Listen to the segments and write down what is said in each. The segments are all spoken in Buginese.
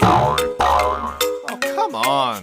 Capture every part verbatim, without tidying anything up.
Oh, come on.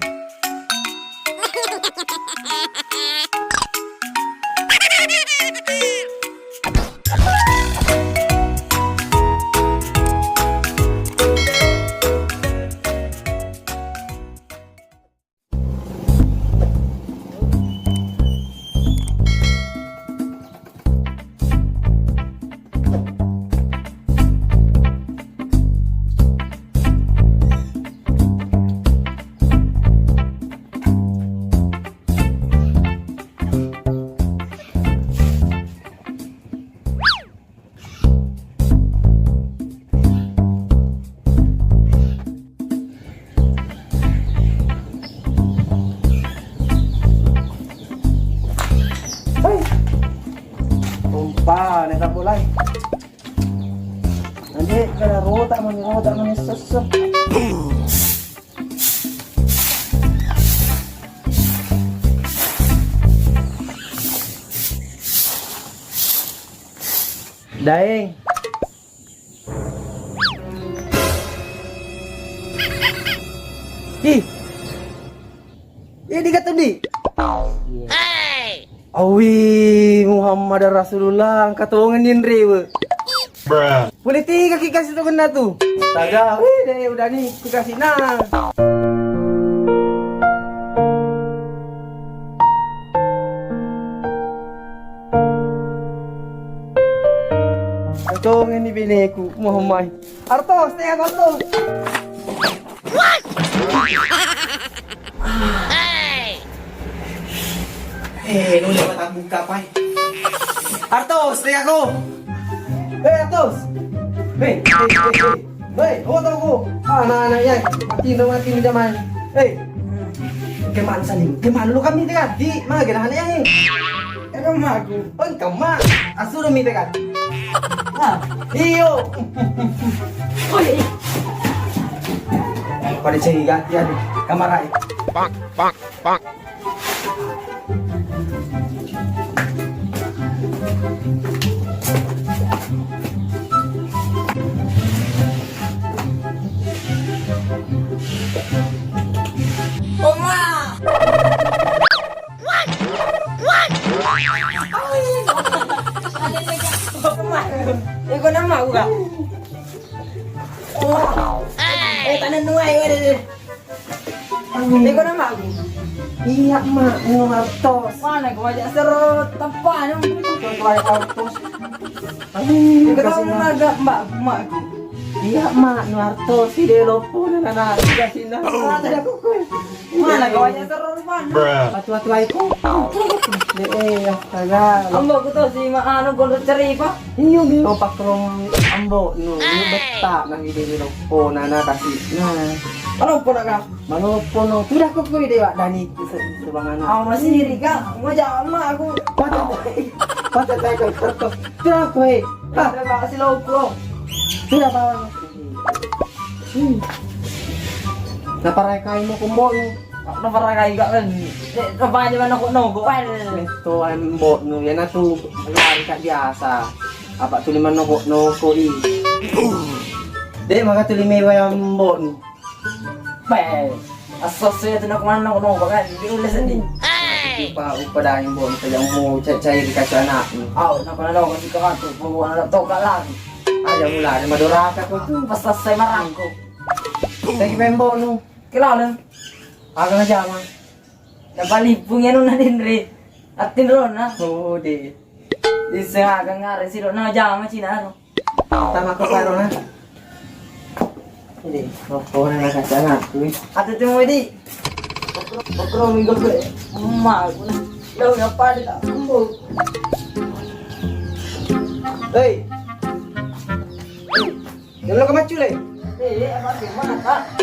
Hei. Pompa, ne tak bolai. Nanti kena rotak, mani rotak, mani sesso. Daeng. Ih. Ih, diga tu, Di? Awi, Muhammad Rasulullah, engka tongeng ninrewe. Boleh tiga ki kasih tu kena tu. Taga, wih, deh, udah nih, ku kasih nah. Tongeng ni beneku, Muhammad. Artos, tengah kau tu. Eh, lu lewat buka, Pai. Artos, tengah kau. Eh, Artos. Eh, eh, eh, eh. Hei, oh, tau ko. Anak-anak ya, mati no, mati no zaman. Hei. Kemana sani? Kemana lu kami tadi? Mana kena anak ya? Emang aku. Oh, kemana? Asal mi tadi. Ah, iyo. Oh, iya. Pada cari ganti ada kamar ai. Pak, pak, pak. Oma! Iko nama uga. Eh, tanah nuai, wede. Iko nama aku. Iya, Mak, nu Artos. Mana gua ajak seru tepat, nu. Tuai Artos. Aduh, iko tahu kasih nama. Naga, Mbak, Mak. Iya, Mak, nu Artos, si Delopo, nana, nana, kasih nama. Ah, tadi aku kue. Mana gua ajak seru, mana? Atu-atu aiko. De, eh, astaga. Ambo, aku tahu si Mak, anu, gondok ceripa. Iyo, mi. Oh, pakrom ambo nu, nu betta nang ide mi loppo nana kasi. Nah. Maloppo nak kah? Maloppo no. Sudah ko kui dewa dani se-, sebangana. Ah, masih iri kah? Mau jama aku. Patah tai. Patah tai ko. Sudah ko, eh. Ah. Ada kasih loppo. Sudah bawa. Hmm. Naparekai mo kumbo nu. Naparekai gak kan? Eh, apa aja mana kok nongko kan? Metto ambo nu ya natu lari kak biasa. Apa tuli mana kok nongko i? Dek maka tuli mewa ambo nu. Pe, asos ya tu nak mana kok nongko kan? Di ulah sedih. Upa upa dah ambo nu kajang mu cai cai di kaca anak nu. Au nak mana nongko si kau tu, pembuat anak tokak lagi. Aja mulai madoraka ko tu. Pas selesai marangko. Thank you, Pembo, nu. Kelala. Aga ngajama. Dapat lipung ya, nu, nadinre. Atin rona. Oh, de. Ise aga ngare si rona jama Cina ro. Tama ko paro na. Ini, apa na kasana tu. Atu tu di. Okro minggu ke. Emak aku na. Lo ngapa di tak? Hei. Yang lo kemacu le? Eh, apa sih? Mana, Kak?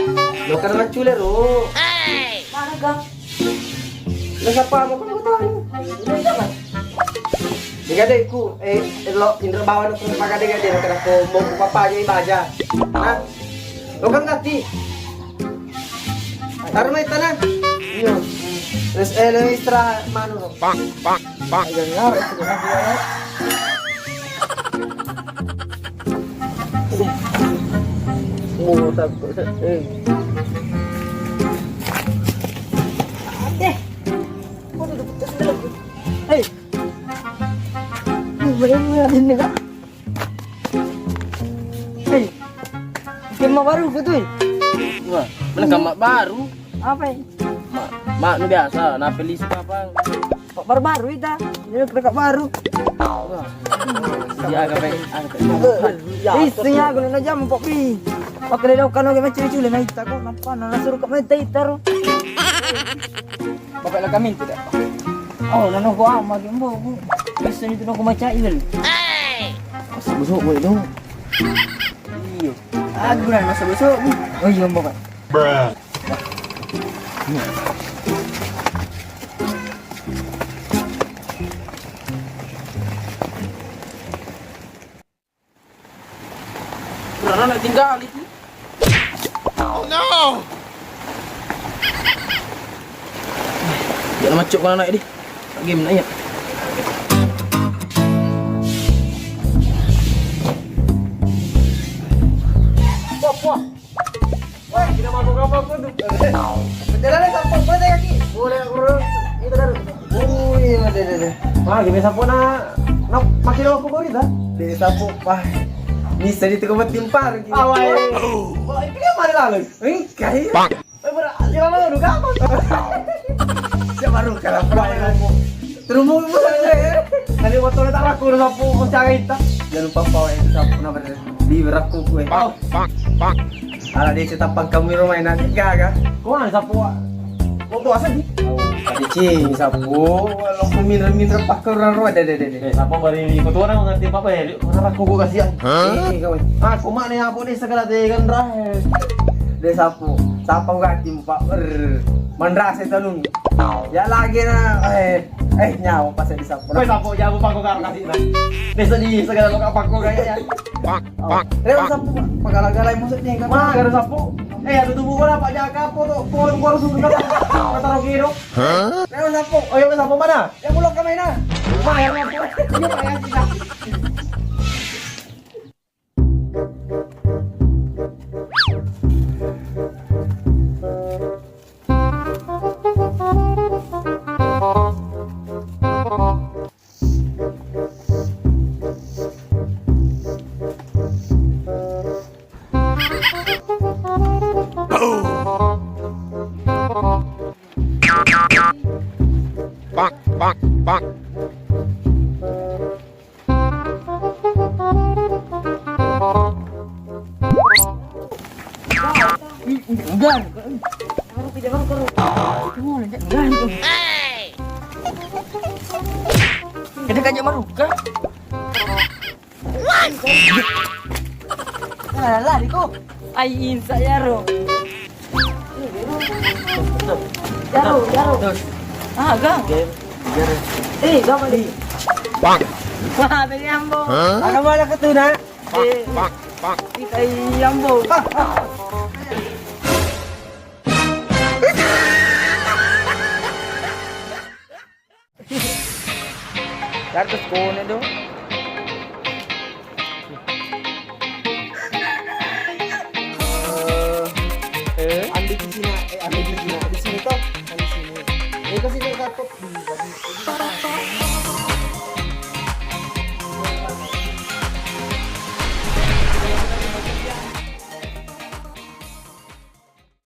Lo kan macu le ro. Mana, Kak? Lo siapa mau kau tahu? Ini siapa? Dega deku, eh, lo indra bawa lo ke pakai dega dega kena ko mau papa aja ibaja. Hah? Lo kan ngerti? Taruh mai tanah. Iya. Terus eh lo istirahat manu lo. Pak, pak, pak. Ayo ngarep sudah. Oh, takut. Eh. Eh. Waduh, udah putus lagi. Hei. Ini, ini, ini, Kak. Hei. Bikin mak baru, betul? Wah, mana kamar baru? Apa ini? Mak, mak nu biasa, napeli si kapang. Pak baru-baru ita, jadi mereka baru. Iya, agak baik, agak baik. Iya, aku nak jam, Pak Pi. Pakai dau kano ke macam cule na ita kok, nampak na suruh kok mete ita ro. Bapak lah kami tidak. Oh, nano ko ama ke mbo. Bisa itu noko macam ilmu. Masa busuk gue dong. Iya. Aku nak masa busuk. Oh iya, Bapak. Berarti nak tinggal itu. Oh no! Jangan macet kau anak ini. Game nak ya. Wah, wah. Woi, tidak mabuk apa aku tuh? Perjalanan sampai boleh kaki? Boleh, aku dulu. Itu kan. Oh iya, deh, deh, deh. Wah, gimana sapu na, na, makin aku kori dah. Deh, sapu, wah. Bisa di tukang timpar gitu. Awai. Wah, itu kan mana lalu? Engkai. Pak. Eh, berat. Ya, lalu, udah gampang. Siapa baru kalah? Terumbu. Tadi motor tak raku, udah sapu, udah cari kita. Jangan lupa bawa itu sapu, kenapa deh? Di berakku kue. Pak, pak, pak. Ala desa tapang kamu rumah enak gaga. Kau mana sapu, Wak? Kau bawa saja. Tadi cing sapu, kalau aku minum-minum pak ke orang roda deh, deh, deh. Eh, sapu bari ikut orang ngerti apa ya? Orang aku gua kasihan. Eh, kau. Aku mana ya, apa desa kala tegan rah. Deh sapu, sapu gak tim pak ber. Mandrase tanung. Ya lagi na, eh, eh, nyawa pas di sapu. Kau sapu jago pak kau kasih lah. Desa di segala lo kapak kau kayaknya. Pak, pak, Reo pak. Sapu, Pak. Pagala-galai maksudnya, kan? Mah, gara sapu. Eh, ada tubuh gua, Pak, jaga apa tuh? Pohon gua harus dulu, Pak. Kata Rocky itu. Hah? Reo sapu. Oh, iya, sapu mana? Yang ulok ke mana? Mah, yang sapu. Iya, Pak, yang kita. Pak, pak, pak. Enggak. Baru tidak baru, baru. Itu mau lanjut, enggak. Kita kajak maruka. Nah, lari ko. Ai insa yaro. Yaro, yaro. Ah, gang. Eh, gak apa di. Wah, tadi ambo. Hah? Ada mana ketuna? Eh, pak, pak. Kita ambo. Kartu skone do. Eh, eh? Andi di sini.